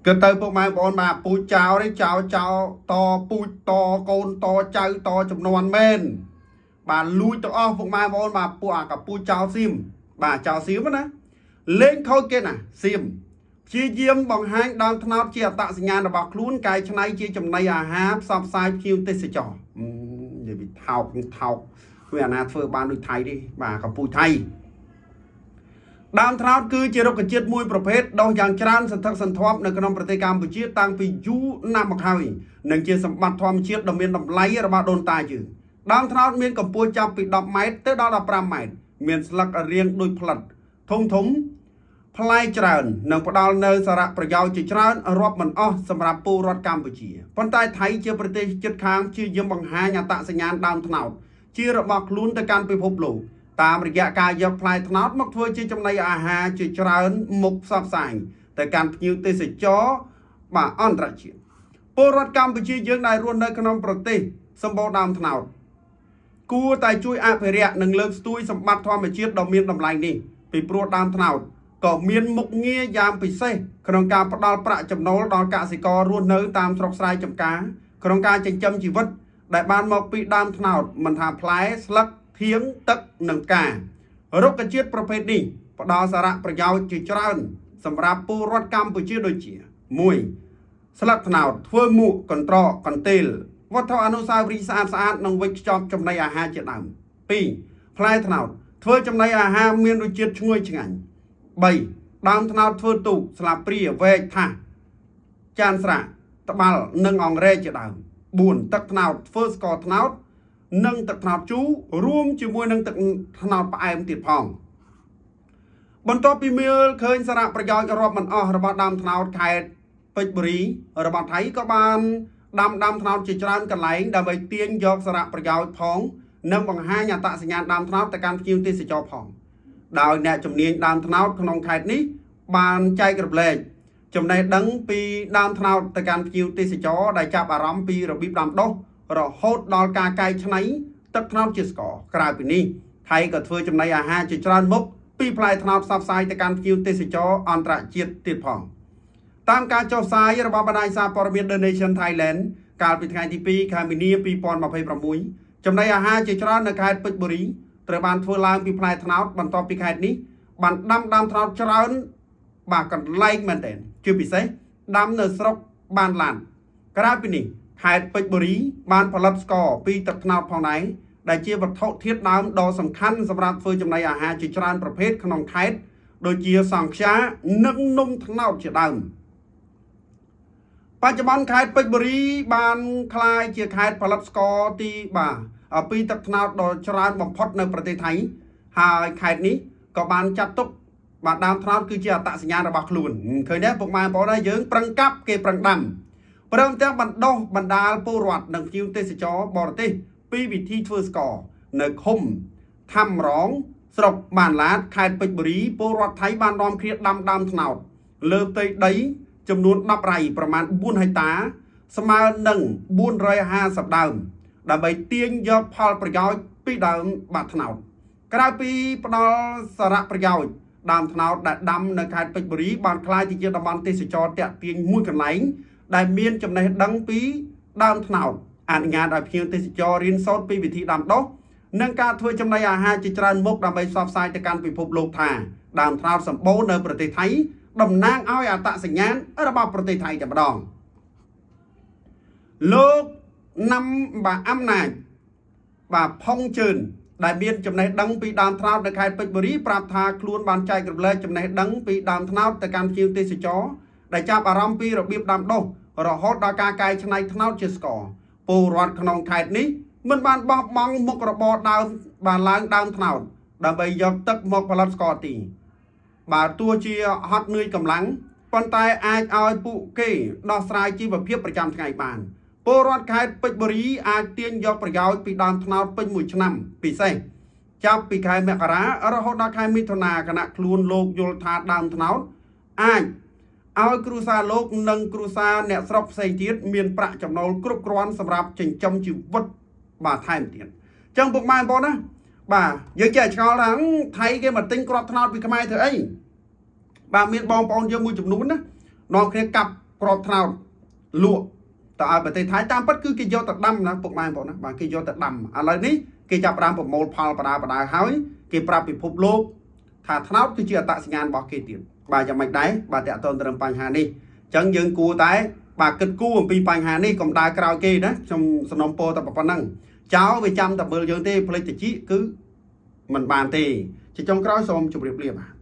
គិតទៅពុកម៉ែបងប្អូនបាទពូជចោលនេះចោលចោលតពូជតកូនតចៅតចំនួនមែនបាទលួចទាំងអស់ពុកម៉ែបងប្អូនបាទពួកអាកពូជចោលសៀមបាទចោលសៀមណាលេងខូចគេណាសៀមព្យាយាមបង្ហាញដើមត្នោតជាអត្តសញ្ញាណរបស់ខ្លួនកែច្នៃជាចំណីអាហារផ្សព្វផ្សាយភ្ញៀវទេសចរនិយាយពីថោកថោកវាអាណាធ្វើបានដូចថៃទេបាទកម្ពុជាថៃ ដើមត្នោតគឺជារុក្ខជាតិមួយប្រភេទដុះយ៉ាងច្រើនសន្ធឹកសន្ធាប់នៅក្នុងប្រទេសកម្ពុជាតាំងពីយូរណាស់មកហើយនិងជាសម្បត្តិធម្មជាតិដ៏មានតម្លៃរបស់ដូនតាយើងដើមត្នោតមានកម្ពស់ចាប់ពី10ម៉ែត្រទៅដល់15ម៉ែត្រមានស្លឹករាងដូចផ្លិតធំធំផ្លែច្រើននិងផ្ដល់នូវសារៈប្រយោជន៍ជាច្រើនរាប់មិនអស់សម្រាប់ពលរដ្ឋកម្ពុជាប៉ុន្តែថៃជាប្រទេសជិតខាងព្យាយាមបង្ហាញអត្តសញ្ញាណដើមត្នោតជារបស់ខ្លួនទៅកាន់ពិភពលោក តាមរយៈការយកផ្លែត្នោតមកធ្វើជាចំណីអាហារជាច្រើនមុខផ្សព្វផ្សាយទៅកាន់ភ្ញៀវទេសចរបាទអន្តរជាតិពលរដ្ឋកម្ពុជាយើងដែលរស់នៅក្នុងប្រទេសសម្បូរដើមត្នោតគួរតែជួយអភិរក្សនិងលើកស្ទួយសម្បត្តិធម្មជាតិដ៏មានតម្លៃនេះពីព្រោះដើមត្នោតក៏មានមុខងារយ៉ាងពិសេសក្នុងការផ្ដល់ប្រាក់ចំណូលដល់កសិកររស់នៅតាមស្រុកស្រែចម្ការក្នុងការចិញ្ចឹមជីវិតដែលបានមកពីដើមត្នោតមិនថាផ្លែស្លឹក ធាងទឹកនិងផ្ការុក្ខជាតិប្រភេទនេះផ្ដល់សារៈប្រយោជន៍ជាច្រើន សម្រាប់ពលរដ្ឋកម្ពុជាដូចជា1ស្លឹកត្នោតធ្វើមួកកន្ត្រកកន្ទេលវត្ថុអនុស្សាវរីយ៍ស្អាតស្អាតនិងវេចខ្ចប់ចំណីអាហារជាដើម2ផ្លែត្នោតធ្វើចំណីអាហារមានរសជាតិឈ្ងុយឆ្ងាញ់3ដើមត្នោតធ្វើទូកស្លាបព្រាវែកថាសចានស្រាត្បាល់និងអង្រែជាដើម4ទឹកត្នោតធ្វើស្ករត្នោត និងទឹកត្នោតជូររួមជាមួយនឹងទឹកត្នោតផ្អែមទៀតផងបន្ទាប់ពីមើលឃើញសារៈប្រយោជន៍រាប់មិនអស់របស់ដើមត្នោតខេត្តពេជ្របុរីរបស់ថៃក៏បានដាំដើមត្នោតជាច្រើនកន្លែងដើម្បីទាញយកសារៈប្រយោជន៍ផងនិងបង្ហាញអត្តសញ្ញាណដើមត្នោតទៅកាន់ភ្ញៀវទេសចរផងដោយអ្នកជំនាញដើមត្នោតក្នុងខេត្តនេះបានចែករំលែកចំណេះដឹងពីដើមត្នោតទៅកាន់ភ្ញៀវទេសចរដែលចាប់អារម្មណ៍ពីរបៀបដាំដុះ រហូតដល់ការកែច្នៃទឹកត្នោតជាស្ករក្រៅពីនេះថៃក៏ធ្វើចំណីអាហារជាច្រើនមុខពីផ្លែត្នោតផ្សព្វផ្សាយទៅកាន់ភ្ញៀវទេសចរអន្តរជាតិទៀតផងតាមការចុះផ្សាយរបស់បណ្ដាញសារព័ត៌មាន The Nation Thailand កាលពីថ្ងៃទី2ខែមីនា2026ចំណីអាហារជាច្រើននៅខេត្តពេជ្របុរីត្រូវបានធ្វើឡើងពីផ្លែត្នោតបន្ទាប់ពីខេត្តនេះបានដាំដើមត្នោតច្រើនបាទកន្លែងមែនទែនជាពិសេសដាំនៅស្រុកបានឡានក្រៅពីនេះ ខេត្តពេជ្របុរីបានផលិតស្ករពីទឹកត្នោតផងដែរដែលជាវត្ថុធាតុដើមដ៏សំខាន់សម្រាប់ធ្វើចំណីអាហារជាច្រើនប្រភេទក្នុងខេត្តដូចជាសង់ខ្យានិងនំត្នោតជាដើមបច្ចុប្បន្នខេត្តពេជ្របុរីបានក្លាយជាខេត្តផលិតស្ករទីបាទពីទឹកត្នោតដ៏ច្រើនបំផុតនៅប្រទេសថៃហើយខេត្តនេះក៏បានចាត់ទុកបាទដើមត្នោតគឺជាអត្តសញ្ញាណរបស់ខ្លួនឃើញទេពុកម៉ែបងប្អូនហើយយើងប្រឹងកាប់គេប្រឹងដាំ ព្រមទាំងបណ្ដោះបណ្ដាលពលរដ្ឋនិងភ្ញៀវទេសចរបរទេសពីវិធីធ្វើស្ករនៅឃុំធម្មរងស្រុកបានឡាតខេត្តពេជ្របុរីពលរដ្ឋថៃបាននាំគ្នាដាំដើមត្នោតលើផ្ទៃដីចំនួន10ໄຮ່ប្រមាណ4ហិកតា ស្មើនឹង450ដើម ដើម្បីទាញយកផលប្រយោជន៍ពីដើមបាតត្នោតក្រៅពីផ្ដល់សារៈប្រយោជន៍ដើមត្នោតដែលដាំនៅខេត្តពេជ្របុរីបានក្លាយទៅជាតំបន់ទេសចរទាក់ទាញមួយកន្លែង ដែលមានចំណេះដឹងពីដើមត្នោតអនុញ្ញាតឲ្យភ្ញៀវទេសចររៀនសូត្រពីវិធីដាំដុះនិងការធ្វើចំណីអាហារជាច្រើនមុខដើម្បីផ្សព្វផ្សាយទៅកាន់ពិភពលោកថាដើមត្នោតសម្បូរនៅប្រទេសថៃតំណាងឲ្យអត្តសញ្ញាណរបស់ប្រទេសថៃតែម្ដងលោកណាំបាទអំណាចបាទផុងជឿនដែលមានចំណេះដឹងពីដើមត្នោតនៅខេត្តពេជ្របុរីប្រាប់ថាខ្លួនបានចែករំលែកចំណេះដឹងពីដើមត្នោតទៅកាន់ភ្ញៀវទេសចរដែលចាប់អារម្មណ៍ពីរបៀបដាំដុះ រហូតដល់ការកែច្នៃត្នោតជាស្ករពលរដ្ឋក្នុងខេត្តនេះមិនបានបោះបង់មុខរបរដើមបានឡើងដើមត្នោតដើម្បីយកទឹកមកផលិតស្ករទីបើទោះជាហត់នឿយកម្លាំងប៉ុន្តែអាចឲ្យពួកគេដោះស្រាយជីវភាពប្រចាំថ្ងៃបានពលរដ្ឋខេត្តពេជ្របុរីអាចទាញយកប្រយោជន៍ពីដើមត្នោតពេញមួយឆ្នាំពិសេសចាប់ពីខែមករារហូតដល់ខែមិថុនាគណៈខ្លួនលោកយល់ថាដើមត្នោតអាច ឲ្យគ្រួសារលោកនិងគ្រួសារអ្នកស្រុកផ្សេងទៀតមានប្រាក់ចំណូលគ្រប់គ្រាន់សម្រាប់ចិញ្ចឹមជីវិតបាទថែមទៀតអញ្ចឹងពុកម៉ែបងប្អូនណាបាទយើងចេះឆ្ងល់ថាថៃគេមកទិញគ្រាប់ត្នោតពីខ្មែរធ្វើអីបាទមានបងប្អូនយើងមួយចំនួនណានាំគ្នាកាប់ ក្របត្នោតលក់ទៅឲ្យប្រទេសថៃតាមពិតគឺគេយកទៅដាំណាពុកម៉ែបងប្អូនណាបាទគេយកទៅដាំឥឡូវនេះគេចាប់ផ្ដើមប្រមូលផលបដាបដាហើយគេប្រាប់ពិភពលោកថាត្នោតគឺជាអត្តសញ្ញាណរបស់គេទៀតបាទយ៉ាងម៉េចដែរបាទតកតងទៅនឹងបញ្ហានេះអញ្ចឹងយើងគួរតែបាទគិតគូរអំពីបញ្ហានេះកុំដើរក្រោយគេណាខ្ញុំសំណូមពរតែប៉ុណ្្នឹងចោលវាចាំតែមើលយើងទេផ្លេចតិចគឺមិនបានទេជាចុងក្រោយសូមជម្រាបលាបាទ។